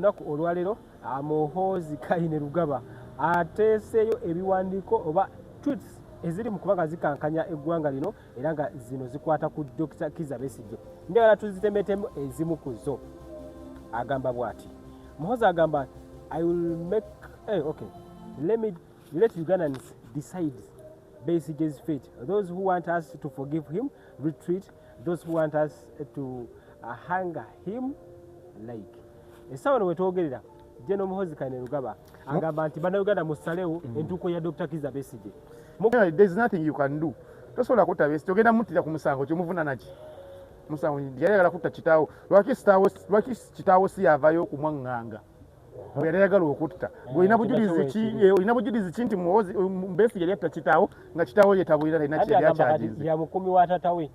Olunaku olwaleero Muhoozi Kainerugaba ateeseeyo ebiwandiiko oba tweets eziri mu kuba nga zikankanya eggwanga lino, era nga zino zikwata ku Dr. Kizza Besigye. Njagala tuzitemetemu ezimu ku zo. Agamba bw'ati, Muhoozi agamba, "I will make okay, let me let Ugandans decide Besigye's fate. Those who want us to forgive him, retweet. Those who want us to hang him, like." Essaawa no wetwogerera, General Muhoozi Kainerugaba agamba nti bannayuganda musalewo entuuko ya Dr. Kizza Besigye. There is nothing you can do. Tosobola kutta Besigye. Ogenda muttira ku musango kyomuvuna naki? Musango yali ayagala kutta kitaawo. Lwaki kitaawo si yavayo okumwaŋŋanga bwe yali ayagala okutta? Olina bujulizi ki? Olina bujulizi ki nti Muhoozi, Besigye yali atta kitaawo, nga kitaawo ye tabulira, talina Anti kyeyali agamba kati akyagize? Ya mukumi wa tata we,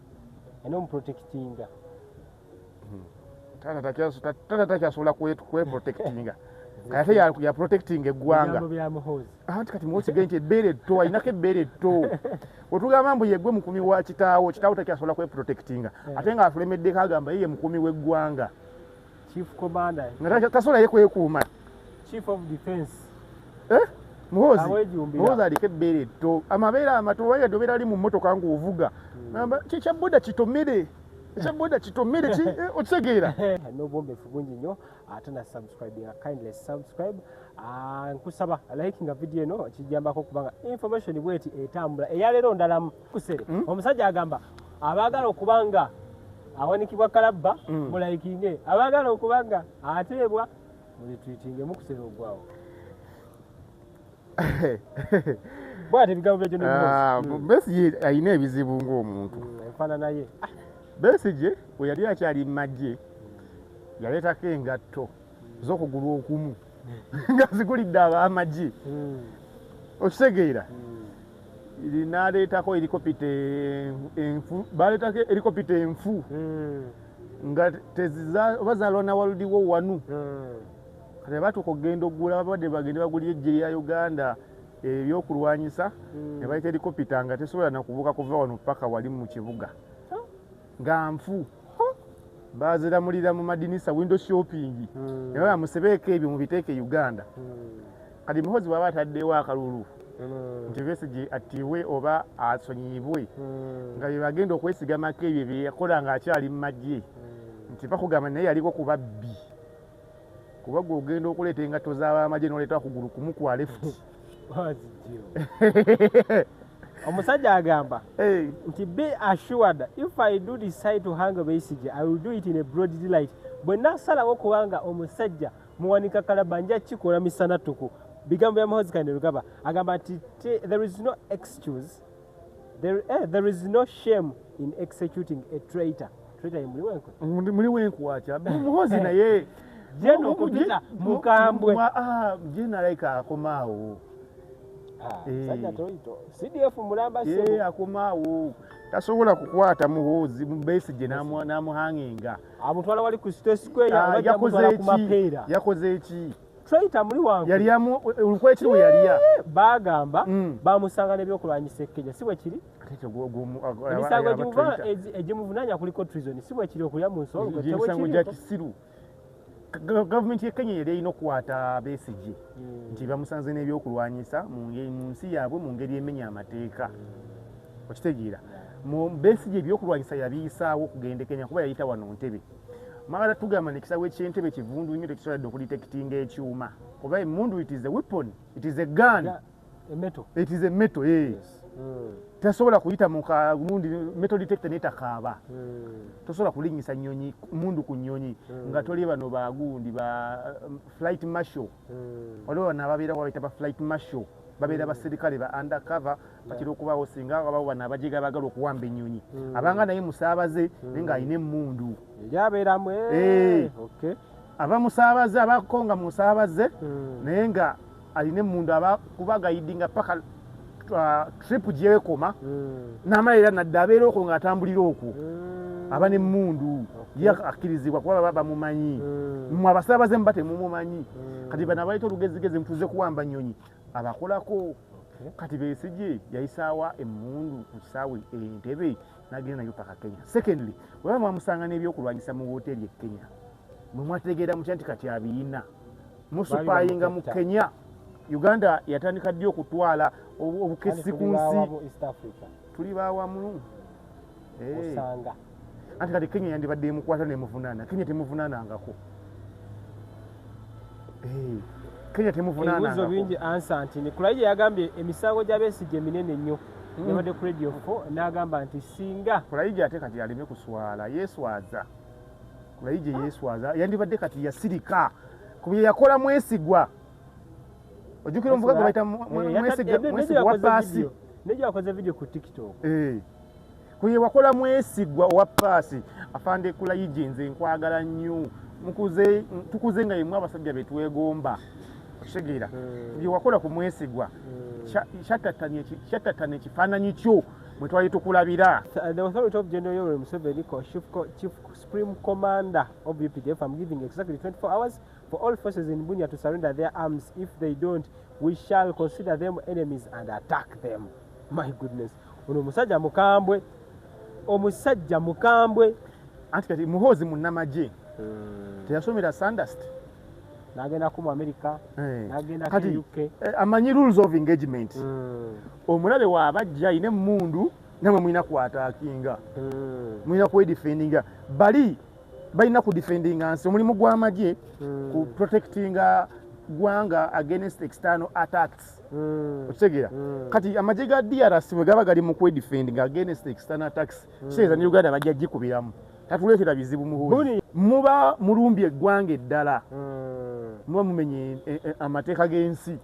alina omuprotectinga. Taata takyasobola kweprotectinga, ate ya protecting eggwanga. Bigambo bya Muhoozi. Anti kati Muhoozi ge nti ebbeere etto, alinako ebbeere etto. Wetugamba mbu yegwe mukumi wa kitaawo, kitaawo takyasobola kweprotectinga, ate nga atulemeddeko, agamba ye ye mukumi w'eggwanga. Chief commander. Nga tasobola ye kwekuuma. Chief of defense. Eh? Muhoozi. Awejumbira. Muhoozi aliko ebbeere etto, amabeere amato. Wayadde obeera ali mu mmotoka ng'ovuga, gamba kikya boda kitomere, ekya boda kitomere ki, okitegeera? N'obwombeefu bungi nnyo. Ate na subscribe, kindly subscribe. Ah, nkusaba likinga video eno, kijjambako kubanga information bweti etambula. Eyaleero ndalamu kusere. Omusajja agamba abaagala okuba nga awanikibwa kalabba, mulikinge. Abaagala okuba nga ateebwa, muretweetinge. Mukusere ogwawo bwate ebigambo bya John Ah, Muhoozi. Besigye alina ebizibu ng'omuntu. Enfaanana ye. Besigye bwe yali akyali mu magye, yaleetako engatto z'okugulu okumu nga zigulidde ab'amagye. Okitegeera? N'aleetako erikopita enfu, baleetako erikopita enfu nga teziza oba zalwana World War One. Kati batuuka okugenda okugula, babadde bagende bagulira eggye lya Uganda ebyokulwanyisa, ne bayita erikopita nga tesobola nakubuuka kuva wano paka wali mu kibuga, nga nfu. Baziramulira mu madinisa, window shopping, ne baba musebeeko ebyo mubiteeke Uganda. Kati Muhoozi bw'aba ataddewo akalulu nti Besigye attibwe oba asonyiyibwe, nga bye bagenda okwesigamako ebyo bye yakola ng'akyali mu magye, nti bakugamba naye yaliko ku babbi, kuba gwe ogenda okuleeta engatto z'abamagye n'oleeta kugulu kumu kwa left. Wazijjewo. Omusajja agamba nti, "Be assured, if I do decide to hang Besigye, I will do it in a broad daylight." Bwe nasalawo kubanga omusajja muwanika kalaba, nja kikola misana ttuku. Bigambo bya Muhoozi Kainerugaba. Agamba nti there is no excuse there is no shame in executing a traitor. Traitor ye muli wenkwe. Muli wenkwakya Muhoozi naye. General Kupita mukambwe. Jenalayika akomaawo. Ah, Eh. sajja toyito CDF mulamba. Ye akomaawo, tasobola kukwata Muhoozi, Besigye n'amuhanginga. Amutwala wali ku State Square. Ah, oba yakoze amutwala ku eki? Mapeera. Yakoze eki? Traitor muli wange. Yalyamu olukwekiri we yalya. Bagamba bamusanga n'ebyokulwanyisa e Kenya, si bwe kiri? Ate ekyo Emisango traitor. egimuvunanya kuliko treason, si bwe kiri? Okulya mu nsolo. Emisango gya kisiru. Gavumenti ye Kenya yali erina okukwata Besigye nti bamusanze n'ebyokulwanyisa mu nsi yaabwe mu ngeri emenya amateeka. Okitegeera? Mu Besigye ebyokulwanyisa yabiyisaawo okugenda e Kenya kuba yayita wano Ntebe. Mwagala tugamba nekisawo ekyentebe kivundu nnyo, tekisobola dde okudetectinga ekyuma, kuba emundu, it is a weapon, it is a gun. E metal. It is a metal, eh. Tasobola kuyita mu kagundi metal detector netakaaba. Tosobola kulinyisa nyonyi, mundu ku nyonyi nga toli bano bagundi ba flight marshal. Waliwo bano ababeera babayita ba flight marshal, babeera baserikale ba undercover. Bakira okubaawo singa wabawo bano abajega baagala okuwamba ennyonyi, abanga naye musaabaze naye ng'alina emmundu. Eryabeeramu. Eh. Aba musaabaze, abako nga musaabaze naye nga alina emmundu, aba kuba guidinga paka trip gyekoma, n'amala era nadde abeera okwo ng'atambulira okwo, aba n'emmundu. Ye akkirizibwa kuba baba bamumanyi. Mmwe abasaabaze muba temumumanyi. Kati bano abaleta olugezigezi mutuze kuwamba nnyonyi, abakolako. Kati Besigye yayisaawa emmundu ku kisaawe Entebe n'agenda nayo paka Kenya. Secondly, bweba mwamusanga n'ebyokulwanyisa mu woteeri e Kenya, mwe mwategeera mutya nti kati abiyina? Musupplyinga mu Kenya. Uganda yatandika ddi okutwala obukesi ku nsi? Tuli bawamu. Osanga. Anti kati Kenya yandibadde emukwata nemuvunaana. Kenya temuvunaanangako. Kenya temuvunaanangako. Ebibuuzo bingi ansa nti Kulayigye yagambye emisango gya Besigye minene nnyo. Yabadde ku Radio 4 n'agamba nti singa Kulayigye ate kati aleme kuswala, yeeswaza. Kulayigye yeeswaza, yandibadde kati yasirika ku bye yakola Mwesigwa. Ojjukira omuvuga gwe bayita Mwesigwa wa paasi. Nejja yakoze video ku TikTok. Ku bye wakola Mwesigwa wa paasi, afande Kulayigye nze nkwagala nnyo. Tukuze nga yemwe abasajja be twegomba. Okitegeera? Bye wakola ku Mwesigwa kyatatana ekifaananyi kyo mwe twali tukulabira. The authority of General Yoweri Museveni, Chief Supreme Commander of UPDF, I'm giving exactly 24 hours for all forces in Bunia to surrender their arms. If they don't, we shall consider them enemies and attack them. My goodness. Ono musajja mukambwe. Omusajja mukambwe. Anti kati Muhoozi munnamagye. Teyasomera Sandhurst. N'agenda ku America, n'agenda ku UK. Amanyi rules of engagement. Omulabe w'abajja ayina emmundu namwe mulina kuattackinga. Mulina kwedefendinga. Bali balina kudefendinga nsi. Omulimu gw'amagye ku protectinga ggwanga against external attacks. Okitegeera? Kati amagye ga DRC bwe gaba gali mu kwedefendinga against external attacks, kitegeeza ne Uganda bajja gikubiramu. Tatuleetera bizibu Muhoozi. Muba mulumbye eggwanga eddala. Muba mumenye amateeka g'ensi.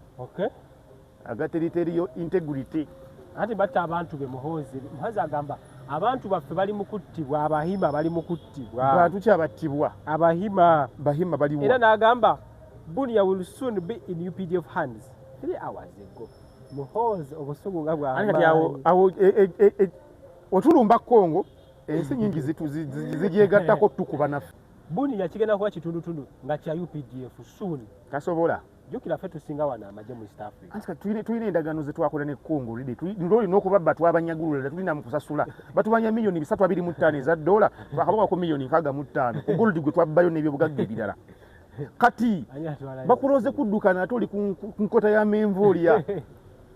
Aga territorial integrity. Anti batta abantu be Muhoozi. Muhoozi agamba abantu baffe bali mu kuttibwa, Abahima bali mu kuttibwa. Bantu ki abattibwa? Abahima. Bahima baliwa. Era n'agamba Bunia will soon be in UPDF hands. 3 hours ago. Muhoozi obusungu nga bwa Anti kati awo otulumba Congo, ensi nyingi zigyegattako tukuba naffe. Bunia kigenda kuba kitundutundu nga kya UPDF soon. Tasobola. Jjukira ffe tusinga wano amagye mu East Africa. Anti kati tulina endagaano ze twakola ne Congo already. Olina okubabba twabanyagulula, tulina mu kusasula. Batubanya miliyoni 325 eza dola, twakabawako miliyoni 65 ku gold gwe twabbayo n'ebyobugagga ebirala. Kati bakulooze kuddukana ate oli ku nkota ya menvu olya.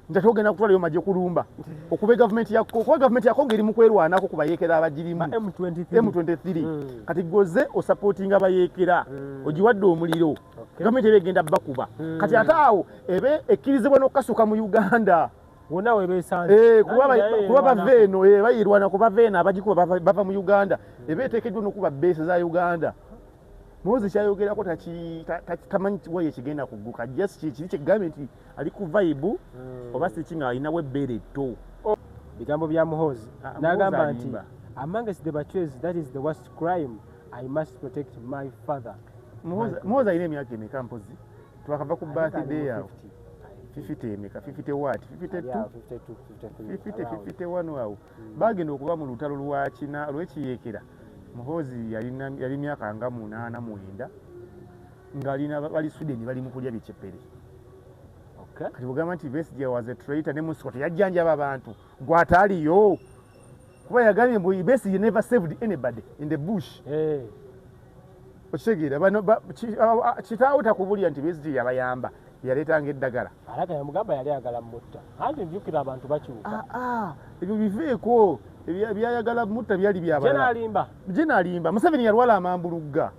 Nti ate ogenda kutwalayo magye kulumba. Okuba gavumenti ya kuba gavumenti ya Congo eri mu kwerwanako ku bayeekera abagirimu. M23. M23. Kati goze osupportinga abayeekera, ogiwadde omuliro. Gavumenti eba egenda bakuba. Kati ate awo ebe ekkirizibwa n'okukasuka mu Uganda. Wonna we beesanze. Kuba bava eno, bayirwana kuba bava eno, abagikuba bava mu Uganda. Eba eteekeddwa n'okuba base za Uganda. Muhoozi kyayogerako tamanyi wa ekigenda kugguka. Just kiri kyegambye nti ali ku vibe oba si ki nga alinawo ebbeere etto. Bigambo bya Muhoozi. N'agamba nti alimba. Amongst the betrayers, that is the worst crime. I must protect my father. Muhoozi alina emyaka emeka mpozi? Twakava ku birthday yawo. 50 emeka? 50 what? 52? 52, 53. 50, 51 awo. Bagenda okuba mu lutalo lwa kina lw'ekiyeekera. Muhoozi yali myaka nga 8 9 ng'alina bali Sweden bali mu kulya bicepere. Kati bw'ogamba nti Besigye was a traitor ne Musiko teyajjanjaba abantu gw'ataaliyo. Kuba yagambye mbu Besigye never saved anybody in the bush. Okitegeera bano kitaawo takubulira nti Besigye yabayamba yaleetanga eddagala. Alaka yamugamba yali ayagala mutta. Anti njukira abantu bakyuka. Ebyo biveeko byayagala mutta byali byabalala. Gye Gye Museveni yalwala amambulugga.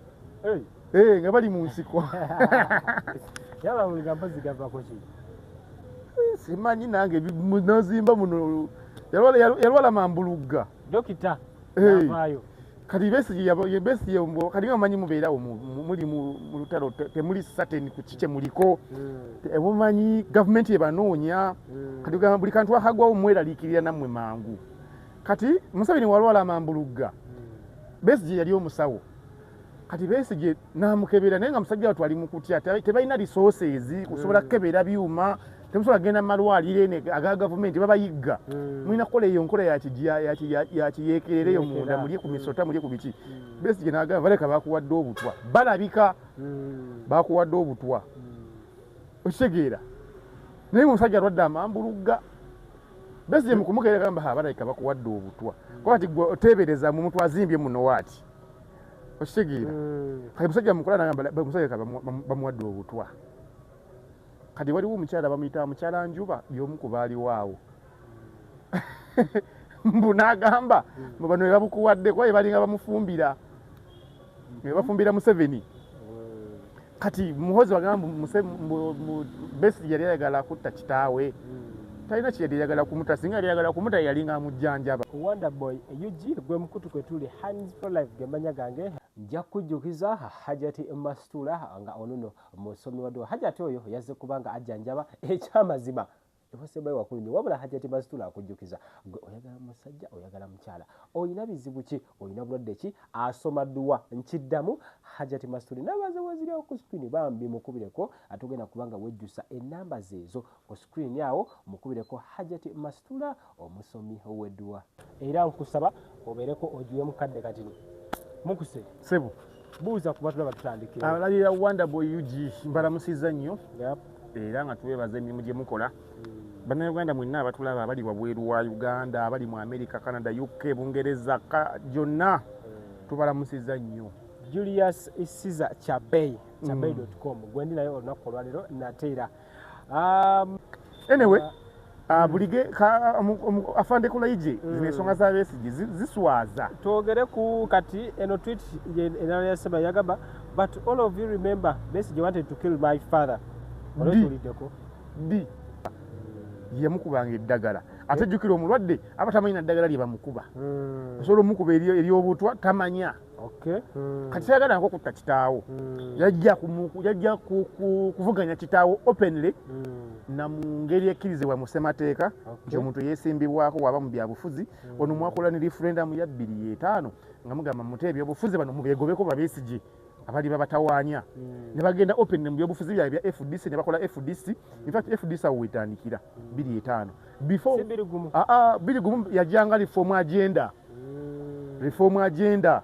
Nga bali mu nsiko. Yamambulugga mpozi gavako ki? Simanyi nange nozimba muno yalwala mambulugga. Dokita yavaayo. Kati Besigye Besigye kati nga mumanyi mubeerawo muli mu lutalo temuli certain ku ki kye muliko. Temumanyi gavumenti ebanoonya. Kati ogamba buli kantu akagwawo mweraliikirira nammwe mangu. Kati Museveni walwala amambulugga. Besigye yali omusawo. Kati Besigye n'amukebera naye nga musajja wattu ali mu kutya tebalina resources kusobola kukebera byuma temusobola kugenda mu malwaliro ene aga gavumenti babayigga. Mulina kukola eyo nkola ya kiyeekerera eyo munda mulye ku misota mulye ku biki. Besigye n'agamba baleka bakuwadde obutwa balabika bakuwadde obutwa. Okitegeera naye omusajja alwadde amambulugga. Besigye mu kumukebera agamba ha balabika bakuwadde obutwa. Kuba kati gwe oteebereza mu muntu azimbye muno waati. Okitegeera? Kati musajja mukola nagamba musajja bamuwadde obutwa. Kati waliwo omukyala bamuyita mukyala Njuba, y'omu ku baaliwo awo. Mbu n'agamba mbu bano be babukuwadde kuba be balinga bamufumbira, be bafumbira Museveni. Kati Muhoozi bagamba mbu Besigye yali ayagala kutta kitaawe, talina kye yali ayagala kumuta, singa yali ayagala kumuta yalinga amujjanjaba. Wonder Boy UG gwe mukutu kwe tuli, Hands for Life ge mannya gange. Nja kujjukiza Hajati Mastula nga ono musomi wa dduwa. Hajati oyo yazze kubanga ajjanjaba ekyamazima ewasembayo wakulu nnyo, wabula Hajati Mastula akujjukiza gwe oyagala musajja, oyagala mukyala, oyina bizibu ki, oyina bulwadde ki, asoma dduwa. Nkiddamu, Hajati Mastula namba ze weziriwo ku screen, bambi mukubireko, atugenda kubanga wejjusa ennamba zeezo ku screen awo, mukubireko Hajati Mastula omusomi w'edduwa. Era nkusaba obeereko ogiwe mukadde katini mukuse Sebo, buuza kuba tulaba tutandikira. Abalalira Wonder Boy UG mbalamusizza nnyo era nga tubeebaza emirimu gye mukola. Bannayuganda mwenna abatulaba abali wabweru wa Uganda, abali mu America, Canada, UK, Bungereza, gyonna tubalamusizza nnyo. Julius Caesar Chabey, chabey.com gwendi naye olunaku olwaleero nateera. Anyway, bulige afande Kulayigye, zino ensonga za Besigye ziswaza. Twogere ku kati eno tweet endala yasema yagamba, "But all of you remember Besigye wanted to kill my father." Olwotuliddeko. Ddi yamukubanga eddagala? Ate jjukira omulwadde aba tamanyi na ddagala lye bamukuba, osobola omukuba eryobutwa tamanya. Kati tayagala nko kutta kitaawo, yajja kuvuganya kitaawo openly na mu ngeri ekkirizibwa mu ssemateeka nti omuntu yeesimbibwako waba mu byabufuzi. Ono mwakola ne referendum ya 2005 nga mugamba mute ebyobufuzi bano mubyegobeko babesigye abali babatawaanya, ne bagenda open mu byobufuzi byabwe bya FDC ne bakola FDC. In fact, FDC awo wetandikira 2005 before. Si 2001? Aa, 2001 yajjanga reform agenda, reform agenda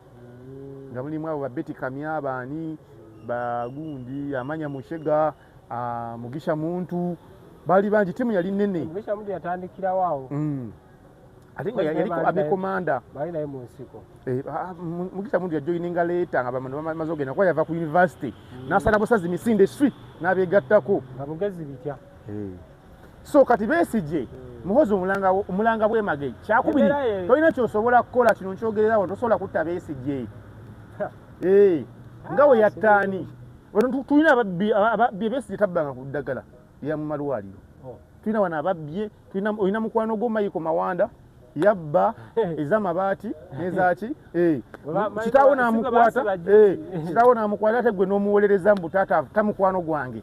nga mulimu abo ba Betty Kamya, baani, bagundi amanya Mushega, Mugisha Muntu, baali bangi, tiimu yali nnene. Mugisha Muntu yatandikirawo awo. Ate nga yaliko army commander. Bali naye mu nsiko. Mugisha Muntu yajoininga later nga bamano bamaze ogenda kuba yava ku university n'asala busazi misinde swi n'abeegattako. Nga mugezi bitya. So kati Besigye, Muhoozi omulanga bwemage kyakubiri, tolina kyosobola kukola. Kino nkyogererawo, tosobola kutta Besigye nga we yattaani. Tulina ababbi, ababbye. Besigye tabbanga ku ddagala lya mu malwaliro. Tulina wano ababbye, olina mukwano gwo Mayiko Mawanda yabba ez'amabaati n'ezaki. Kitaawo n'amukwata, kitaawo n'amukwata, ate gwe n'omuwolereza mbu taata ta mukwano gwange.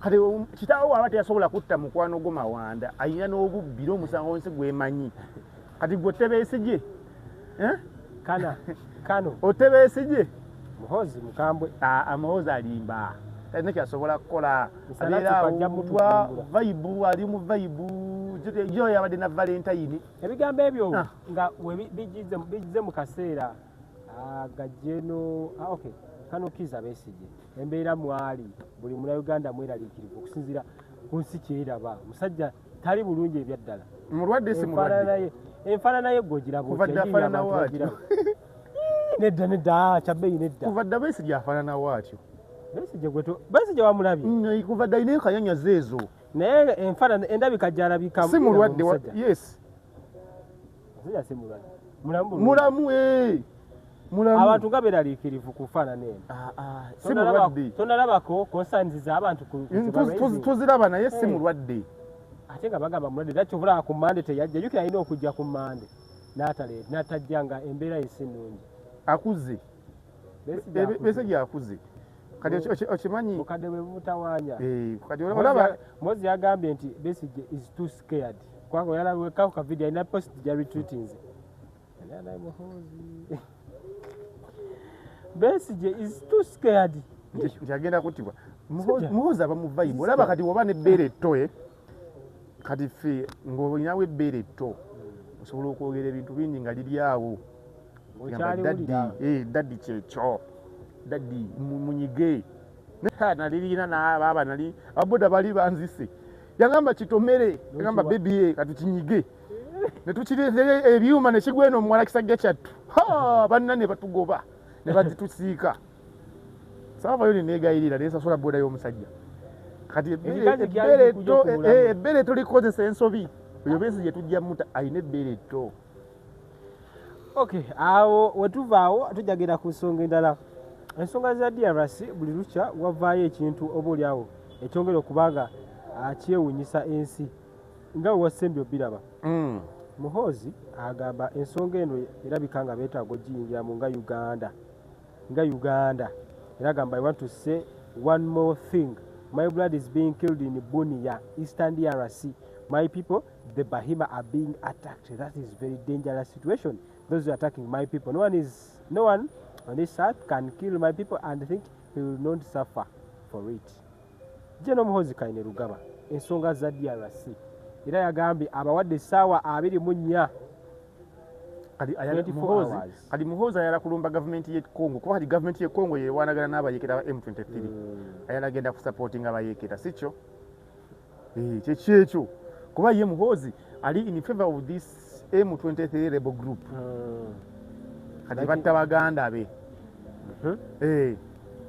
Kati kitaawo aba teyasobola kutta mukwano gwo Mawanda, ayina n'obubbi n'omusango nsi gwemanyi. Kati gwe otte Besigye? Kana kano. Otte Besigye? Muhoozi mukambwe. Muhoozi alimba, talina kyasobola kukola. Vibe, ali mu vibe yo, yabadde na Valentine. Ebigambo ebyo nga bijjize mu kaseera gajeno. Okay, kano Kiza Besigye embeera mwali buli munauganda mweraliikirivu okusinziira ku nsi kyeraba, musajja tali bulungi ebyaddala. Mulwadde si mulwadde? Enfaanana ye gwogiraba? Nedda, nedda, kyabbeeyi, nedda. Kuva dda Besigye afaanana waatyo. Besigye gweto Besigye wamulabye? Kuva dda alina enkanyanyaza ezo. Naye enfaanana endabika gyalabika si mulwadde, yes. Musajja si mulwadde. Mulamu, mulamu. Abantu nga beeraliikirivu ku nfaanana eno. Si mulwadde. Tonalabako concerns z'abantu? Tuziraba, naye si mulwadde. Ate nga bagamba mulwadde, era kyovulaba ku Mande teyajja. Jjukira alina okujja ku Mande n'atajja nga embeera ye si nnungi. Akuze, Besigye akuze kati, okimanyi. Bukadde bwe bumutawaanya. Kati olaba Muhoozi yagambye nti Besigye is too scared kubanga yalabwekako ka video, alina post gya retweetinze Muhoozi, Besigye is too scared. Nti agenda kuttibwa. Muhoozi aba mu vibe. Olaba kati woba nebbeere etto, kati ffe ng'olinawo ebbeere etto osobola okwogera ebintu bingi nga liri awo. Daddy, daddy, kyekyo daddy, munyige nalirina nabaaba nali ababoda bali banzise, yagamba kitomere, yagamba baby kati kinyige netukireetera ebyuma nekigwa eno omuwala kisajja kyattu banna ne batugoba. Ne bazitusiika. Saavayo ne neegayirira ne nsasula boda y'omusajja. Kati ebbeere tolikozesa ensobi. Oyo Besigye tujja muta alina ebbeere etto. Okay, awo wetuvaawo tujagera ku nsonga endala. Ensonga za DRC buli lukya wavaayo ekintu oba oliawo ekyongera okubanga kyewuunyisa ensi nga we wasembye obiraba. Muhoozi agamba ensonga eno erabika nga beetaaga ogiyingiramu nga Uganda. Nga Uganda. Era agamba, "I want to say one more thing. My blood is being killed in Bunia, Eastern DRC. My people, the Bahima, are being attacked. That is very dangerous situation. Those who are attacking my people. No one on this earth can kill my people and think he will not suffer for it." General Muhoozi Kainerugaba ensonga za DRC era yagambye abawadde essaawa 24. 24. Kati Muhoozi ayala kulumba gavumenti y'e Congo, kuba kati gavumenti y'e Congo yerwanagana n'abayekera ba M23. Ayala agenda kusupportinga abayekera, si kyo? Kyeki ekyo? Kuba ye Muhoozi ali in favor of this M23 rebel group. Kati batta baganda be.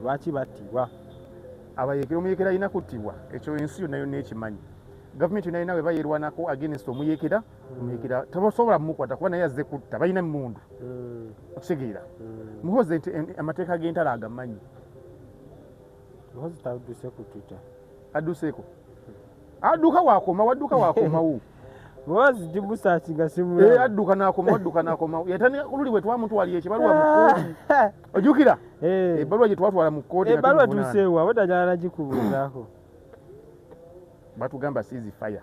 Lwaki battibwa? Abayekera, omuyekera alina kuttibwa. Ekyo ensi yonna yonna ekimanyi. Gavumenti yonna yonna weba yerwanako against omuyekera, omuyekera tabasobola mumukwata kuba naye azze kutta, balina emmundu. Okitegeera? Muhoozi nti amateeka g'entalo agamanyi. Muhoozi tadduse ku Twitter. Adduseeko, adduka wakomawo, adduka wakomawo. Muhoozi ndimusearchinga simulaba. Adduka n'akomawo, adduka n'akomawo. Yatandika ku luli bwe twamutwalira ekibaluwa mu kkooti, ojjukira? Ebbaluwa gye twatwala mu kkooti nga Ebbaluwa tumuvunaana. tuuseewa wetajala nagikubuuzaako. Batugamba cease fire.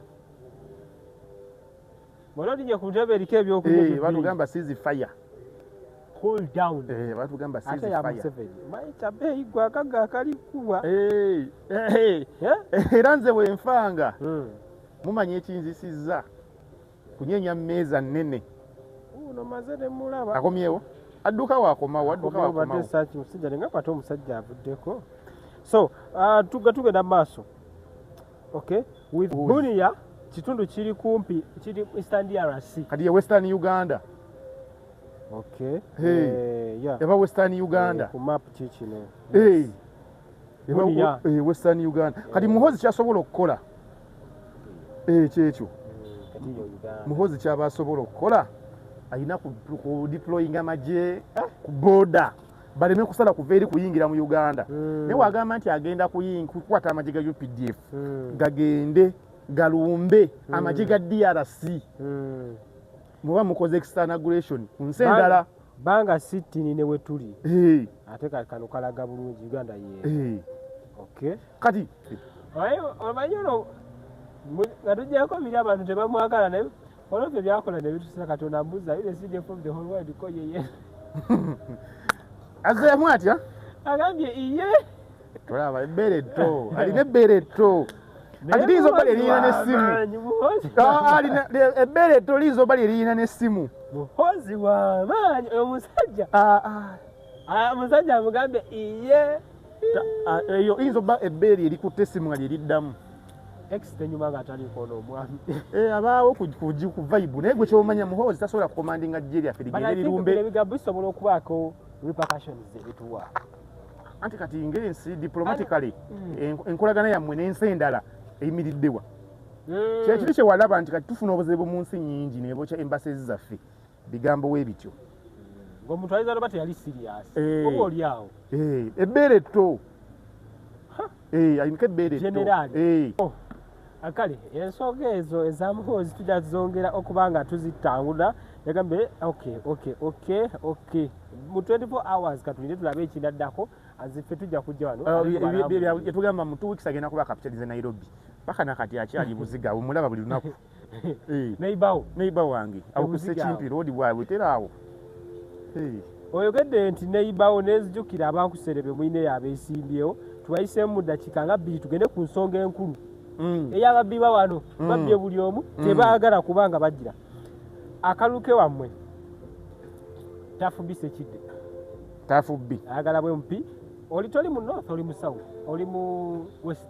Bw'ola olinye ku ntebe eriko ebyokulya bibiri. Batugamba cease fire. Cool down. Batugamba Ate cease ya fire. Museveni manyi kyabeeyi gwe akagga akali kuba. Era nze bwenfanga mumanya ekinzisizza kunyeenya mmeeza nnene. Uno maze ne mulaba. Akomyewo, adduka wakomawo, adduka Akomyewo, badde wakomawo. search musajja nenga kwata omusajja avuddeko. So tugenda mu maaso. Okay, with Oi. Bunia kitundu kiri kumpi kiri Eastern DRC. Kati ye Western Uganda. Okay. Hey. Yeah. Eba Western Uganda. Ku map kikino. Eba Bunia. Western Uganda. Kati Muhoozi kyasobola okukola kyekyo. Kati yo Uganda. Muhoozi kyaba asobola okukola, alina ku deploying amagye ku border baleme kusala kuva eri kuyingira mu Uganda. Naye wagamba nti agenda kukwata amagye ga UPDF gagende galumbe amagye ga DRC, muba mukoze external aggression ku nsi endala. Banga sitini ne wetuli. Ate kano kalaga bulungi Uganda ye. Okay. Kati Omanyi ono nga tuggyako biri abantu tebamwagala, naye olwebyo byakola ne bitusa Katonda mbuza ile CDF from the whole world ko yeye. Azeemu atya? Agambye iye. Tolaba ebbeere etto, alina ebbeere etto. Kati liyinza obba lyeriyina n'essimu. Muhoozi. Ah, ebbeere etto liyinza obba lyeriyina n'essimu. Muhoozi w'amaanyi oyo musajja. Ah, ah. Ah, omusajja amugambye iye. Eyo eyinza obba ebbeere erikutte essimu nga lyeriddamu. Ex tenyuma nga ataliiko ono omwami. Abaawo ku vibe, naye gwe kyomanya Muhoozi tasobola kucommandinga ggye lyaffe But ligende I think lirumbe. bino ebigambo bisobola okubaako repercussions ebituwa. Anti kati ng'ensi diplomatically enkolagana yammwe n'ensi endala eyimiriddewa? Kyekiri kyewalaba nti kati tufuna obuzibu mu nsi nnyingi nebokya embassies zaffe, bigambo we bityo. Ng'omuntu ayinza noba teyali serious. Eh. Oba oli awo. Ebbeere etto. Alinako ebbeere etto. Generali. Eh. Akale ensonga ezo eza Muhoozi tujja zongera okuba nga tuzitangula. Yagambye okay, mu 24 hours katulinde tulabe ekinaddako, aziffe tujja kujja wano ate tubalambulire. Yatugamba mu 2 weeks agenda kuba capitalize Nairobi, paka nakati akyali Buziga, omulaba buli lunaku. Neighbor. Neighbor wange awo ku Buziga awo. Sekimpi road bwabwe teraawo. Oyogedde nti neighbor, nezijukira abankuserebe mwine abeesimbyewo, tubayiseemu mu ddakiika nga 2 tugende ku nsonga enkulu ey'ababbi ba wano. Babbye buli omu, tebaagala kubanga bagira akaluke wammwe tafubise kidde. Tafubbi. Ayagala bwe MP. Oli toli mu north, oli mu south, oli mu west,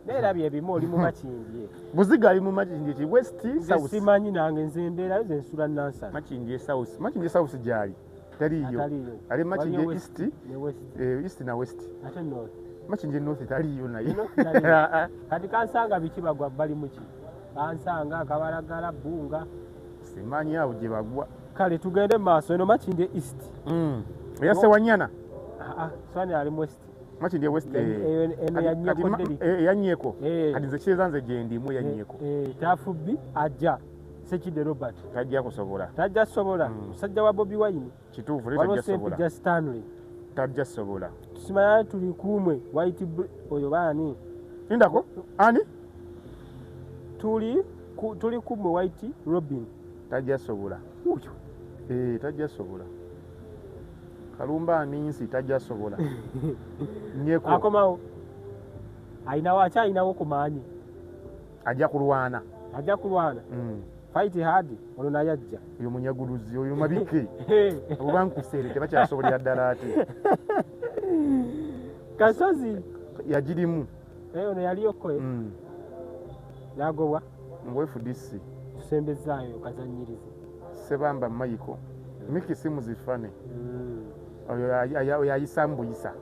naye erabye ebimu oli mu Makindye. Buziga ali mu Makindye ki west? Nze South. Simanyi nange, nze embeerayo ze nsula Nansana. Makindye South, Makindye South gyali. Taliyo. Ali Makindye East ne West. East na West. Ate North. Makindye North taliyo naye. Kati Kansanga biki bagwa bali muki? Kansanga, Kabalagala, Bunga. Simanyi awo gye bagwa. Kale tugende mu maaso eno Makindye East. Eya Sewanyana. Swani ali West. Makindye West. Eno ya Nyeko Deri. Ya Nyeko. Kati nze kyeza nze gye ndimu ya Nyeko. Tafubbi ajja. Sekide Robert. Tajja kusobola. Tajja sobola. Musajja wa Bobi Wine. Kituufu tajja sobola. Waliwo Stanley. Tajja sobola. Tusimanya tuli kumwe White oyo baani. Indako? Ani? Tuli kumwe White Robin. Tajja sobola. Uyo. Tajja sobola. Kalumba Aminsi tajja sobola. Nyeko. Akomawo. Ayinawo akyayinawo ku maanyi. Ajja kulwana. Ajja kulwana. Fight hard ono naye ajja. Oyo munyaguluzi oyo mabike. Abo bankuseere tebakyasobolera ddala ate. Kasozi yagirimu. Ono yaliyoko. Nagobwa. Ngo FDC. Tusembezaayo kazannyirizi. Sebamba Michael. Miki simu zifane. Oyo ayisaamu buyisa.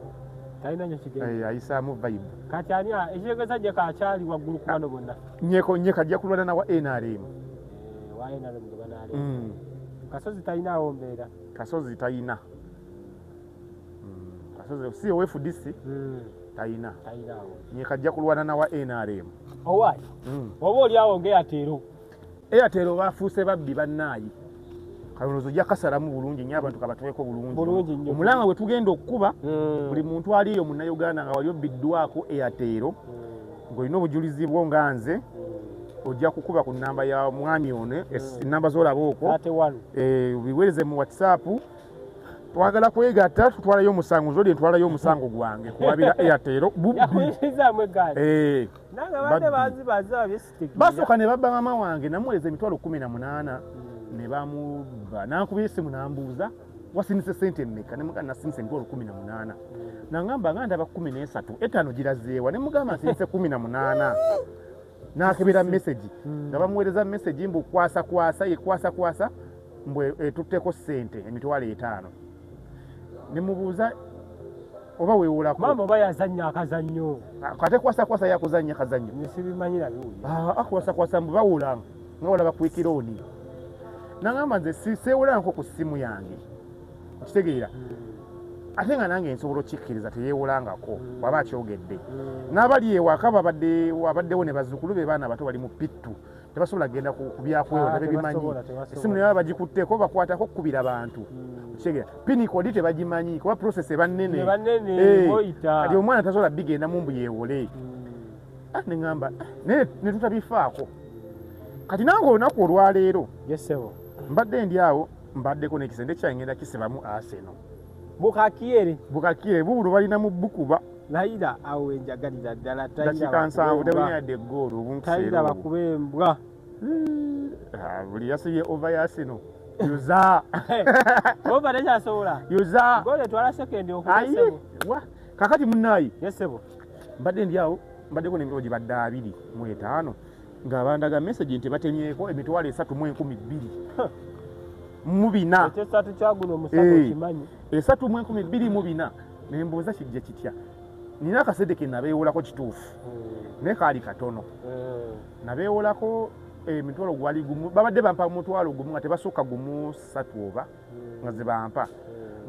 Talina nnyo kigenda. Ayisaamu vibe. Kati ani ekitegeeza gye kakyali waggulu ku bano bonna. Nyeko ajja kulwana na wa NRM. Wa NRM gwe banaaleeta. Kasozi talinaawo mbeera. Kasozi talina. Kasozi si owa FDC. Talina. Talinaawo. Nyeko ajja kulwana na wa NRM. Owaayi. Oba oli awo nga Airtel. Airtel bafuuse babbi bannaayi. Kalonzo ojja kasalamu bulungi nnyo abantu kabatuweko bulungi. Omulanga gwe tugenda okukuba buli muntu aliyo Munnayuganda nga wali obbiddwako Airtel ng'olina obujulizi bwo nga nze ojja kukuba ku nnamba ya mwami ono ennamba z'olaba okwo obiweereze mu WhatsApp. Twagala kwegatta tutwalayo omusango nzoli ntwalayo omusango gwange kuwabira Airtel bubbi. Basooka ne babba maama wange namuweereza emitwalo 18 ne bamubba nankubira essimu nambuuza wasinise ssente mmeka ne mugamba nasinise emitwalo 18 nangamba nga ndaba 13 etaano girazeewa ne mugamba nsinise 18 n'akebera message nga bamuweereza message mbu kwasa kwasa ye kwasa kwasa mbu etutteko ssente emitwalo 5 ne mubuuza oba weewolako maama oba yazannya akazannyo ate kwasa kwasa yakuzannya kazannyo sibimanyira biwulira kwasa kwasa mbu bawola nga walaba kwikirooni nangamba nze seewolanko ku ssimu yange okitegeera ate nga nange nsobola okkikkiriza teyeewolangako bw'aba akyogedde n'abali ewaka babaddewo ne bazzukulu be baana bato bali mu pittu tebasobola kugenda ku byakwewola tebimanyi essimu naye baba bagikutteko bakwatako kkubira bantu okitegeera pini kodi tebagimanyi kuba process eba nnene kati omwana tasobola bigendamu mbu yeewole ne ŋŋamba naye ne tutabifaako. Kati nange olunaku olwaleero mbadde ndi awo mbaddeko n'ekisente kyange ngenda kisibamu Arsenal. Bukakiere. Bukakiere buulu balina mu bukuba. Layira awo enjagalira ddala dakiika 7 tebulina yadde eggoolo obunkuseera. Tayira bakube embwa. Buli yasibye over ya Arsenal. Yuza. Over tekyasobola. Yuza. Ggoolo etwala sekendi okuba ssebo. Kakati munnaayi. Yes ssebo. Mbadde ndi awo mbaddeko n'emitwalo gibadde 25 nga bandaga message nti batemyeko emitwalo 3,200 mu bina. Ekyesatu kyaguno omusago okimanyi. 3,200 mu bina. Ne mbuuza kijja kitya. Nina akasente ke nabeewolako kituufu. Naye kaali katono. Nabeewolako emitwalo gwali gumu babadde bampa omutwalo gumu nga tebasukka gumu 3 oba nga ze bampa.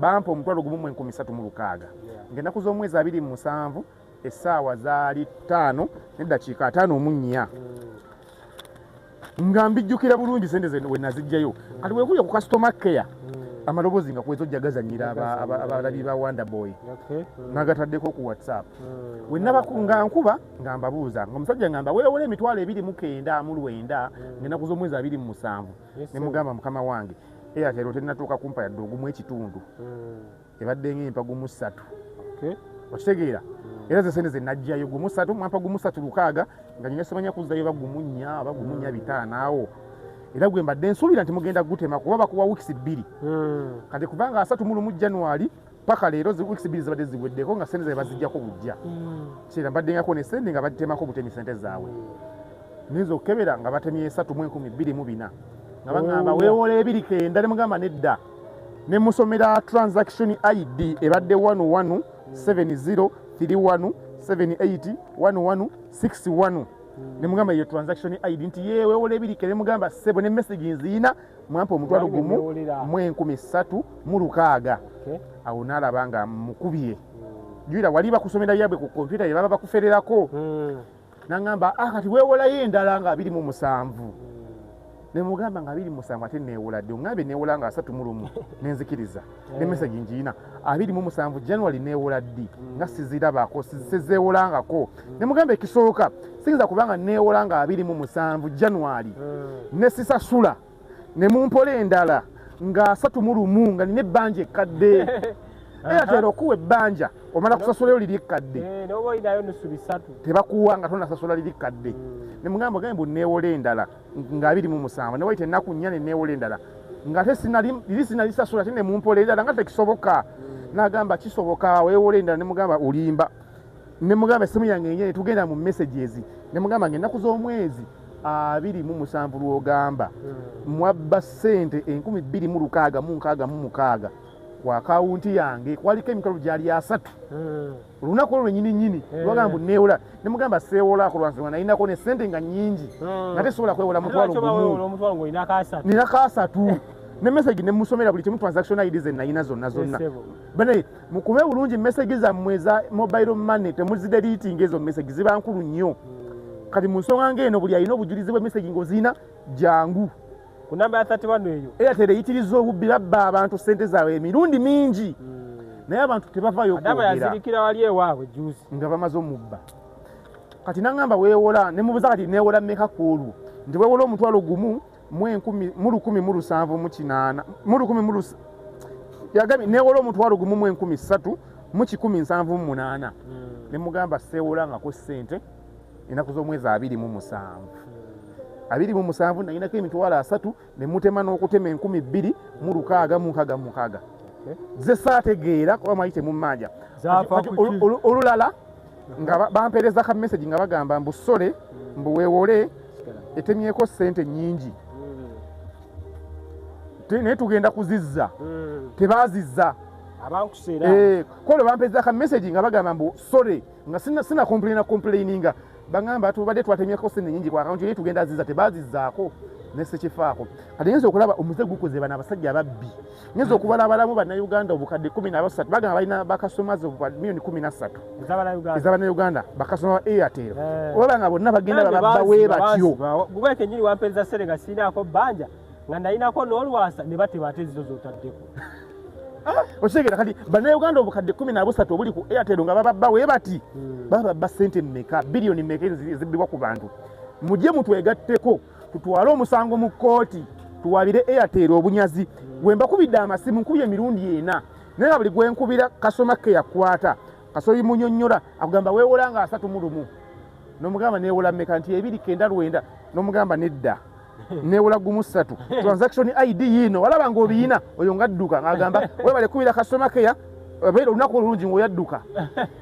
Bampa omutwalo gumu mu 1360. Ng'ennaku z'omwezi 27 essaawa zaali 5 n'eddakiika 54. Nga mbijjukira bulungi sente ze we nazijjayo. Kati weekuya ku customer care amaloboozi nga kwezo ojja gazannyira abalabi ba Wonder Boy. Nagataddeko ku WhatsApp. We nga nkuba nga mbabuuza ng'omusajja ngamba weewole emitwalo 299 ng'ennaku z'omwezi 27. Ne mugamba mukama wange Airtel tennatuuka kumpa yadde ogumu ekitundu. Ebadde ng'empa gumu 3. Okitegeera? Era ze sente ze najjayo gumu 3 mwampa gumu 3 6 nga nyina simanya kuzzayo ba gumu 4 aba gumu 4 5 awo. Era gwe mbadde nsuubira nti mugenda gutema kuba bakuwa weeks 2. Kati kubanga 31 January paka leero zi weeks 2 zibadde ziweddeko nga sente zaabwe baziggyako bujja. Kira mbadde ngako ne sente nga batemako butemi sente zaabwe. Niyinza okukebera nga batemye 3,204. Nga baŋŋamba weewola 2 ne mugamba nedda. Ne musomera transaction ID ebadde 11 70 31 78 11 61. Ne mugamba iyo transaction ID nti yewe ole birike. Ne mugamba sebo ne message nzina mwampa omutwalo gumu mu 3600. Awo nalaba mukubye. Jwira wali bakusomera yabwe ku computer baba bakufererako. Nangamba kati weewolayo endala nga 27. Ne mugamba nga 27 ate neewola ddi? Ongambe neewola nga 31 nenzikiriza. Ne message ngiina 27 January neewola ddi? Nga sizirabako sizeewolangako. Ne mugamba ekisooka siyinza kubanga neewola nga 27 January ne sisasula ne mumpola endala nga 31 nga nina ebbanja ekkadde. Airtel okuwa ebbanja omala kusasulayo liri ekkadde. N'oba olinayo nusu bisatu tebakuwa nga tonasasula liri kkadde. Ne mugamba gambe neewola endala nga 27 ne wayita ennaku 4 ne neewola endala nga ate liri sinalisasula ate ne mumpola endala nga tekisoboka. N'agamba kisoboka weewola endala. Ne mugamba olimba. Ne mugamba essimu yange enye tugenda mu messages. Ne mugamba ng'ennaku z'omwezi 27 lw'ogamba mwabba ssente 2666 ku akawunti yange kwaliko emitwalo gyali 3. Olunaku olwo lwennyini nnyini lwagamba neewola. Ne mugamba seewolaako lwansonga nalinako ne ssente nga nnyingi nga tesobola kwewola mutwalo gumu nina kaasatu. Ne message ne musomera buli kimu transaction ID ze nalina zonna zonna. Bane mukume bulungi message zammwe eza mobile money temuzideleting, ezo message ziba nkulu nnyo. Kati mu nsonga ng'eno buli alina obujulizi bwa message ng'ozirina jangu ku namba ya 31 eyo. Airtel eyitiriza obubbi, babba abantu ssente zaabwe emirundi mingi naye abantu tebavaayo okwogera. Yazirikira wali ewaabwe juzi nga bamaze omubba. Kati nangamba weewola, ne mubuuza kati neewola mmeka ku olwo? Nti weewola omutwalo gumu mu 1778 mu lukumi yagambye neewola omutwalo gumu mu 3178. Ne mugamba seewolangako ssente ennaku z'omwezi 27. 27 nalinako emitwalo 3 ne mutema n'okutema 2666. Ze saategeera kuba mwali temummanja. Olulala nga bampeereza ka message nga bagamba mbu sole mbu weewole etemyeko ssente nnyingi naye tugenda kuzizza. Tebaazizza. Kolo bampeereza ka message nga bagamba mbu sole nga sina complaininga bagamba tubadde twatemyeko ssente nnyingi ku akawunti naye tugenda zizza. Tebaazizzaako nesekifaako. Kati nyinza okulaba omuze gukoze bano abasajja ababbi. Nyinza okubala abalamu bannayuganda obukadde 13 bagamba balina bakasomazi miliyoni 13 ez'abannayuganda bakasoma ba Airtel. Oba nga bonna bagenda bababba we batyo. Gwe kennyini wampeereza ssente nga sirinaako bbanja nga nalinako n'olwasa ne bateba ate ezizo z'otaddeko. Okitegeera? Kati bannayuganda obukadde 13 obuli ku Airtel nga bababba we bati bababba ssente mmeka, biliyoni mmeka ezibbibwa ku bantu. Mujje mutwegatteko tutwale omusango mu kkooti tuwabire Airtel obunyazi. Bwe mbakubidde amasimu nkubye emirundi 4 naye nga buli gwe nkubira kasoma ke yakwata kasoyi munyonnyola akugamba weewola nga 31 n'omugamba neewola mmeka nti 299 n'omugamba nedda neewola 13 transaction ID yiino walaba ng'obiyina oyo ng'adduka ng'agamba weebale kubira kasoma keya abeera olunaku olulungi ng'oyadduka.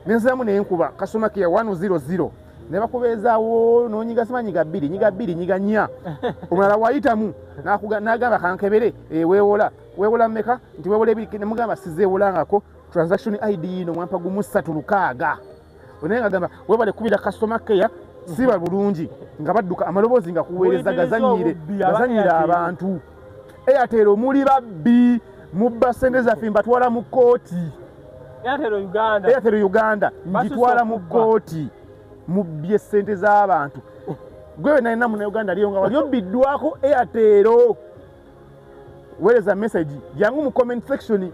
Nenziramu nenkuba kasoma keya 100 ne bakubeezaawo n'onyiga simanyi nyiga 2 nyiga 2 nyiga 4 omulala wayitamu n'agamba kankebere weewola weewola mmeka nti weewola 2 ne mugamba sizeewolangako transaction ID yiino mwampa gumu 306. Naye ng'agamba weebale kubira customer care siba bulungi nga badduka amaloboozi nga kuweereza gazannyire abantu. Airtel muli babbi mubba ssente zaffe mbatwala mu kkooti. Airtel Uganda ngitwala mu kkooti mubbye ssente z'abantu. Gwe nalina munnayuganda aliyo nga wali obbiddwako Airtel. Weereza message jangu mu comment section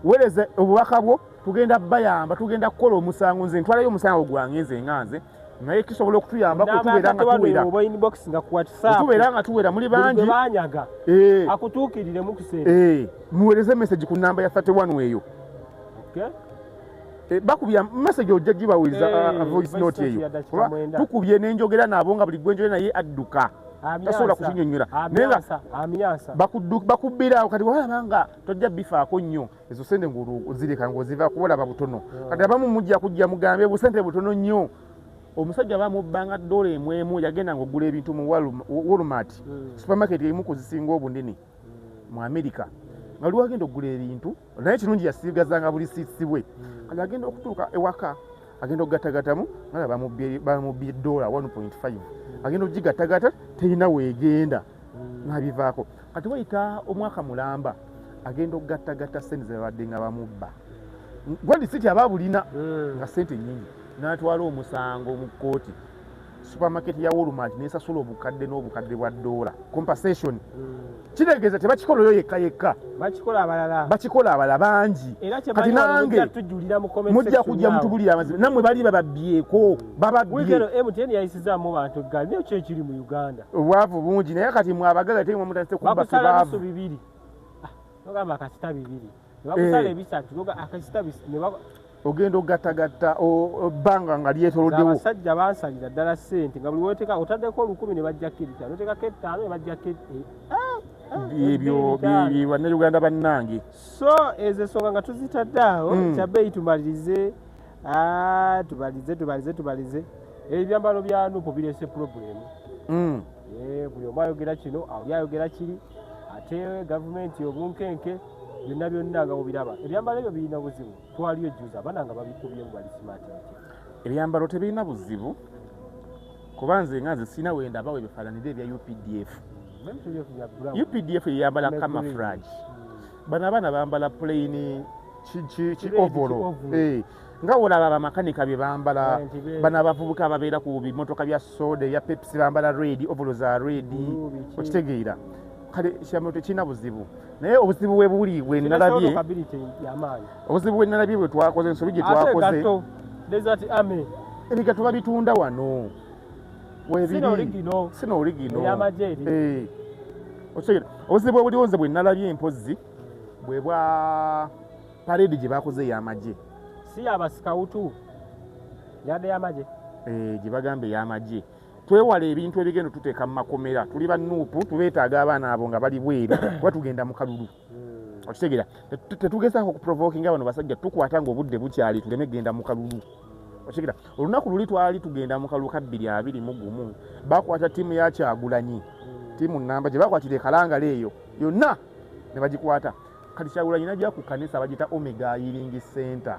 weereza obubaka bwo tugenda bayamba tugenda kukola omusango. Nze ntwalayo omusango gwange nze nga nze naye kisobola okutuyambako tubeera nga tuwera tubeera nga tuwera muli bangi akutuukirire mu kiseera. Muweereze message ku namba ya 31 eyo. Bakubya message ojja gibawuliriza voice note eyo. Tukubye n'enjogera nabo nga buli gwe njogera naye adduka tasobola kukinyonnyola naye nga bakubbiraawo. Kati walaba nga tojja bifaako nnyo ezo sente ng'ozireka ng'oziva kubalaba butono. Kati abamu mujja kujja mugambe busente butono nnyo. Omusajja bamubbanga $1 yagenda ng'ogula ebintu mu Walmart supermarket emu ku zisinga obunene mu America. Nga lwagenda okugula ebintu, naye kirungi yasigazanga buli receipts bwe. Kati agenda okutuuka ewaka, agenda okugattagattamu nga bamubbye dola 1.5, agenda okugigattagatta terina weegenda, n'abivaako. Kati wayita omwaka mulamba, agenda okugattagatta sente zebabadde nga bamubba, gwa risiti aba bulina nga sente nyingi, n'atwala omusango mu kkooti. Supermarket ya Walmart nesasula obukadde n'obukadde bwa dola compensation. Kitegeeza tebakikola oyo yekka yekka. Bakikola abalala. Bakikola abalala bangi. Era Kati kyemanyi wano nange mujja tujulira mu comment mujja section kujja awo. Mutubulira amazima, nammwe bali bababyeko. Wiiki Bababbye. eno MTN yayisizaamu bantu eggaali, naye ki ekiri mu Uganda? Obwavu bungi, naye kati mwe abagaga te mutandise kubba. Bakusala Ffe bisu baavu. bibiri. Ah, nogamba akasita bibiri, ne bakusala ebisatu, noga akasita Ogenda ogattagatta ebbanga nga lyetoloddewo. Abasajja bansalira ddala ssente nga buli weteeka otaddeko 1000 ne bajjako 5, oteekako 5 ne bajjako Ebyo 5. bye Bannayuganda bannange. So ezo ensonga nga tuzitadde awo, kyabbeeyi tumalirize. Ah, tumalirize, tumalirize, tumalirize. Ebyambalo bya NUP bireese problem. Eh, buli omu ayogera kino, oli ayogera kiri, ate gavumenti obunkenke, byonna byonna nga bwobiraba. Ebyambalo ebyo birina buzibu? Twaliyo juzi, abaana nga babikubyemu, bali smart bitya? Ebyambalo tebirina buzibu, kuba nze nga nze sirina wendaba we bifaananira ebya UPDF. Bya brown. UPDF eyambala Ne camouflage. Bano abaana bambala plain ki Red, overall. Ki overall. Eh, nga olaba abamakanika bye bambala. Nti Bano abavubuka ababeera ku bimotoka bya soda ebya Pepsi bambala red, overall za red. Blue, biki. Okitegeera? Kale ekyambalo tekirina buzibu, naye obuzibu bwe buli bwe nalabye, Capability y'amaanyi. obuzibu bwe nalabye bwe twakoze, ensobi gye Ate twakoze, gatto Desert Army. Ebigatto babitunda wano weebiri. Sino original. Sino original. Ey'amagye eri. Eh. Okitegeera? Obuzibu obuliwo nze bwe nalabye empozzi bwe bwa parade gye bakoze ey'amagye. Si abasikawutu, yadde y'amagye. Eh, gye bagamba ey'amagye. Twewale ebintu ebigenda tuteeka mu makomera. Tuli ba NUP, tubeetaaga abaana abo nga bali bweru kuba tugenda mu kalulu. Okitegeera? Tetugezaako okuprovokinga bano basajja, tukwata ng'obudde bukyali tuleme genda mu kalulu. Okitegeera? Olunaku luli twali tugenda mu kalulu ka 2021, bakwata ttiimu ya Kyagulanyi, ttiimu namba gye bakwatira ekalangala eyo yonna ne bagikwata. Kati Kyagulanyi najja ku kanisa bagita Omega Healing Center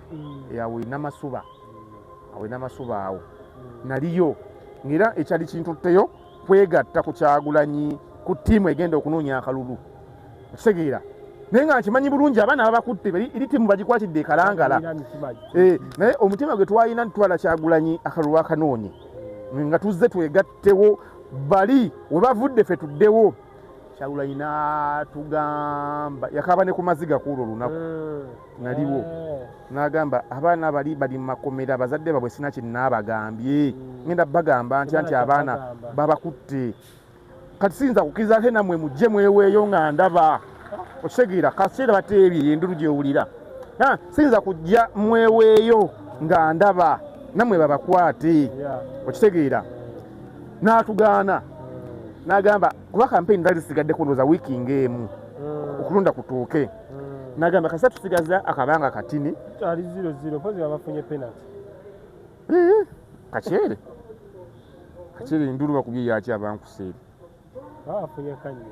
awo Namasuba, awo Namasuba awo naliyo, ng'era ekyali kintutteyo kwegatta ku Kyagulanyi ku ttiimu egenda okunoonya akalulu. Okitegeera? Naye nga nkimanyi bulungi abaana babakutte, eri ttiimu bagikwatidde ekalangala. Balina mitima. Eh, naye omutima gwe twalina ntwala Kyagulanyi akalulu akanoonye, nga tuzze twegattewo bali we bavudde ffe tuddewo. Kyagulanyi n'atugamba, yakaaba ne ku maziga ku olwo olunaku. Naliwo. N'agamba abaana bali bali mu makomera, abazadde babwe sina kyenaabagambye, ngenda bagamba ntya nti Tebana abaana kyabagamba. Babakutte. Kati siyinza kukkiriza ate nammwe mujje mweweeyo nga ndaba. Okitegeera? Kaseera bateebye endulu gyewulira. Ah, siyinza kujja mweweeyo nga ndaba nammwe babakwate. Okitegeera? N'atugaana, n'agamba kuba kampeyini zali zisigaddeko ndowooza wiiki ng'emu okulonda kutuuke, n'agamba kasita tusigaza akabanga katini. Ali 0-0, mpozi nga bafunye penalty. Eh, kakyere kakyere, endulu bakubye yaki abankuseeri. Baba bafunye kanya.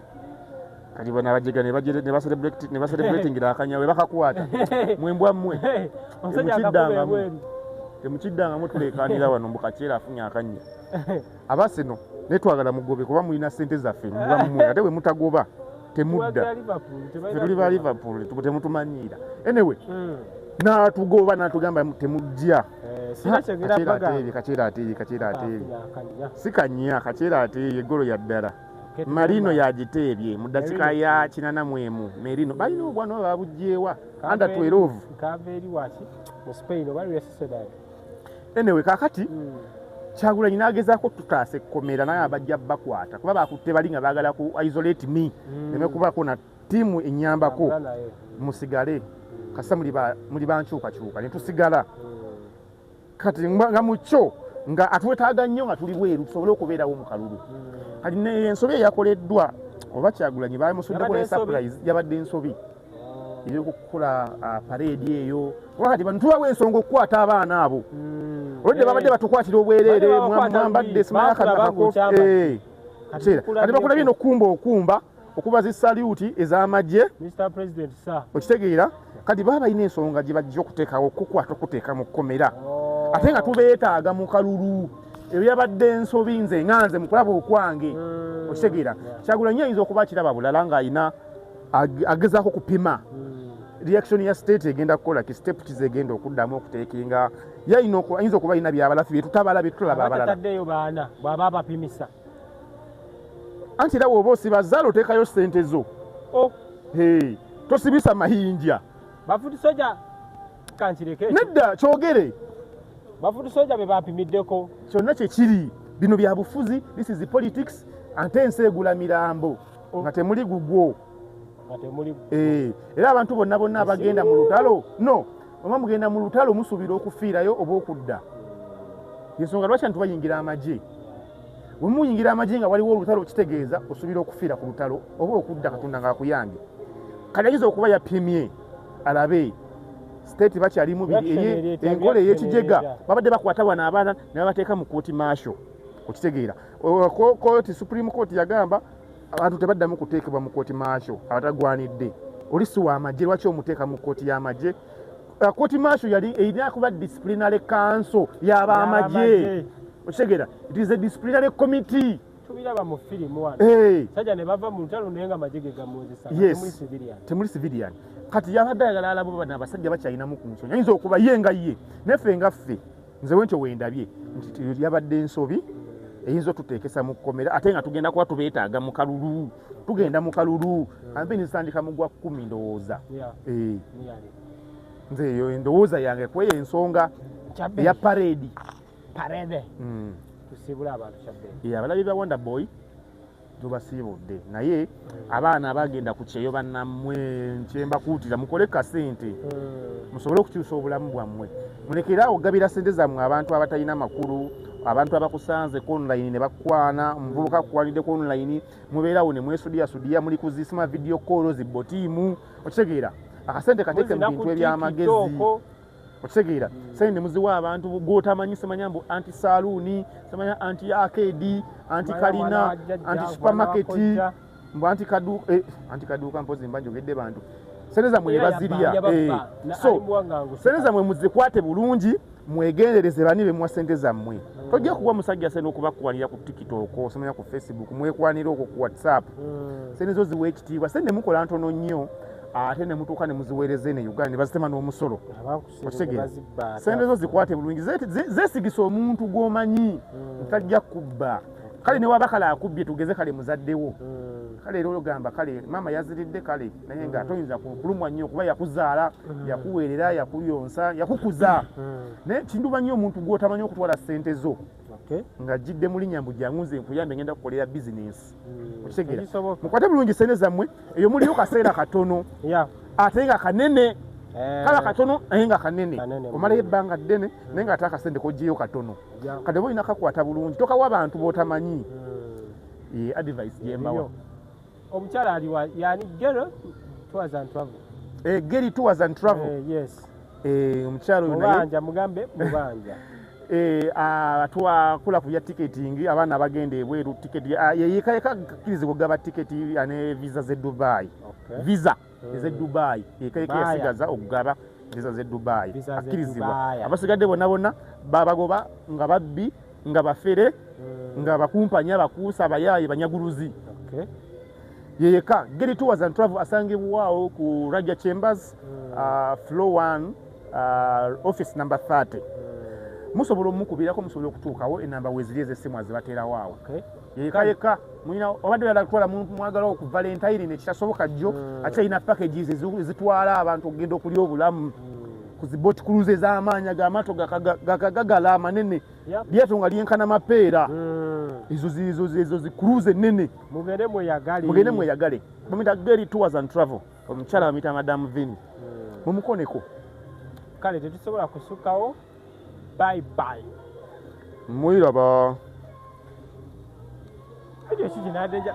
Kati bano abajega ne bacelebratingira akanya we bakakwata. Mwembwa mmwe. Omusajja akakuba Temukiddangamu. ebweru. Temukiddangamu, tuleekaanira wano mbu kakyere afunye akanya. Abaseno naye twagala mugobe kuba mulina ssente zaffe muba mmwe, ate bwe mutagoba temudda. Tuwagira Liverpool, tebalina Ffe tuli ba kugoba. Liverpool, temutumanyiira. Anyway, n'atugoba n'atugamba temujja. Eh, sina kyegera Kakyere bagamba. ateebye, kakyere ateebye, kakyere ateebye. Afunye akanya. Si kanya, kakyere ateebye eggolo ya ddala. Marino yagiteebye mu ddakiika Merino. ya 81. Merino balina obwana oba babugyewa under 12. Kava eri waki mu Spain oba Real Sociedad. Anyway, kakati Kyagulanyi n'agezaako tutaasa ekkomera, naye abajja bakwata kuba bakutte bali nga baagala ku isolate me, neme kubaako na ttiimu ennyambako. Tambula naye. Musigale kasita muli bankyukakyuka ne tusigala. Kati nga mukyo nga atwetaaga nnyo nga tuli bweru tusobole okubeerawo mu kalulu. Kati ensobi eyakoleddwa oba Kyagulanyi bamusuddeko Yabadde ne ensobi? surprise, yabadde ensobi ey'okukola parade eyo, kuba kati bano tubawa ensonga okukwata abaana abo. Olwedde babadde batukwatira obwereere. Babadde babakwata Mwambadde luli. simanyi Bakulaba akako. ng'okyambadde. Eh, kiseera kati bakulabye nokumba okumba Okuba zi salute ez'amagye. Mr President sir. Okitegeera? Kati baba balina ensonga gye bajja okuteekawo okukwata okuteeka mu kkomera. Ate nga tubeetaaga mu kalulu. Ebyo yabadde ensobi nze nga nze mu kulaba okwange. Okitegeera? Kyagulanyi ayinza okuba akiraba bulala ng'alina agezaako kupima reaction ya state egenda kukola ki, step ki zegenda okuddamu okuteekinga. Ye ayinza okuba alina byabalafi bye tutabala bye tutulaba abalala. Abataddeyo baana bw'aba abapimisa. Anti era bw'oba osiba zaala oteekayo ssente zo. Oh. Hey, tosibisa mayinja. Bafuti soja kankireke. Nedda kyogere. Bafuti soja be bapimiddeko. Kyonna kye kiri. Bino bya bufuzi, this is politics, ate ensi egula mirambo nga temuli gugwo. Nga temuli. Era abantu bonna bonna abagenda mu lutalo, no, oba mugenda mu lutalo musuubira okufiirayo oba okudda. Ensonga lwaki abantu bayingira amagye? Bwe muyingira amagye nga waliwo olutalo kitegeeza osuubira okufiira ku lutalo oba okudda Katonda ng'akuyambye. Kale ayinza okuba yapimye alabe state bakyalimu enkola ey'ekijega babadde bakwata wano abaana ne babateeka mu kooti martial. Okitegeera? Kooti Supreme Court yagamba abantu tebaddamu kuteekebwa mu kooti martial abatagwanidde. Oli si w'amagye, lwaki omuteeka mu kooti y'amagye? Kooti martial yali erina kuba disciplinary council y'abamagye. Okitegeera? It is a disciplinary committee. Tubiraba mu firimu wano. Sajja ne bava mu lutalo naye nga amagye ge gamuwozesa. Yes. Temuli civilian. Temuli civilian. Kati yabadde ayagala alaba bano abasajja bakyalinamu ku nsonyi. Ayinza okuba ye nga ye, naffe nga ffe. Nze wentyo wendabye nti yabadde ensobi eyinza otuteekesa mu kkomera ate nga tugenda kuba tubeetaaga mu kalulu. Tugenda mu kalulu. Kampeyini zitandika mu gwa 10 ndowooza. Nze eyo endowooza yange kweyo ensonga eya parade. Parade. Tusiibula abantu kyabbeeyi. Abalabi ba Wonder Boy tubasiibudde naye abaana abagenda ku kyeyo bannammwe nkyembakuutira mukole kasente musobole okukyusa obulamu bwammwe. Mulekere awo okugabira ssente zammwe abantu abatalina makulu, abantu abakusanze ku online ne bakukwana, omuvubuka akukwanidde ku online, mubeerawo ne mwesudiyasudiya, muli kuzisima video call zibotiimu. Okitegeera? Akasente kateeke mu bintu eby'amagezi. Okitegeera? Sente ne muziwa abantu gw'otamanyi, simanya mbu anti saaluuni, simanya anti arcade, anti kalina, anti supermarket, mbu anti kaduuka, anti kaduuka mpozi mba njogedde bantu. Sente zammwe ne bazirya. So sente zammwe muzikwate bulungi, mwegendereze bani be muwa sente zammwe. Tojja kuwa musajja sente okubakwanira ku TikTok, simanya ku Facebook, mwekwanira okwo ku WhatsApp. Sente zo ziwa ekitiibwa, sente mukola ntono nnyo ate ne mutuuka ne muziweereza eno e Uganda ne bazitema n'omusolo. Okitegeera? Sente zo zikwate bulungi, zeesigisa omuntu gw'omanyi ntajja kubba. Kale ne waba kale akubbye tugeze kale muzaddewo. Kale era ogamba kale maama yaziridde kale naye nga toyinza kulumwa nnyo kuba yakuzaala, yakuweerera, yakuyonsa, yakukuza. Naye kinduba nnyo omuntu gw'otamanyi okutwala ssente zo ng'ajjidde mu linnya mbu jangu nze nkuyambe ngenda kukolera bizinensi. Okitegeera? Mukwate bulungi ssente zammwe, eyo muliyo kaseera katono ate nga kanene. Kaba katono naye nga kanene. Omalayo ebbanga ddene naye ng'ate akasente k'oggyeyo katono. Kati oba olina kakwata bulungi, tokawa abantu b'otamanyi. Advice gye mbawa. Omukyala aliwa yani Gero Tours and Travel. Geri Tours and Travel. Yes. Omukyala oyo naye mubanja mugambe mubanja. Atwakola ku bya ticketing, abaana abagenda ebweru ticket yeyeka yeka akkirizibwa okugaba ticket ne visa z'e Dubai. Visa ez'e Dubai yeka yeka yasigaza okugaba visa z'e Dubai. Akkirizibwa. Abasigadde bonna bonna babagoba nga babbi, nga bafere, nga bakumpanya, bakuusa, abayaaye, banyaguluzi. Yeyeka Geri Tours and Travel asangibwawo ku Raja Chambers, floor 1, office number 30. Musobola omukubirako, musobola okutuukawo enamba weziri ez'essimu azibateerawo awo. Yeyeka yeka mulina obadde oyagala kutwala mwagala ku Valentine ne kitasoboka jjo, akyalina packages ezitwala abantu okugenda okulya obulamu ku zi boat cruise ez'amaanyi ag'amaato gakagagala amanene, lyato nga lyenkana mapeera. Ezo zi cruise ennene. Mugende mweyagale. Mugende mweyagale. Bamuyita Geri Tours and Travel. Omukyala bamuyita Madam Vini. Mumukoneko. Kale tetusobola kusukkawo. Bye bye. Mwiraba. Ekyo kiki n'adenja.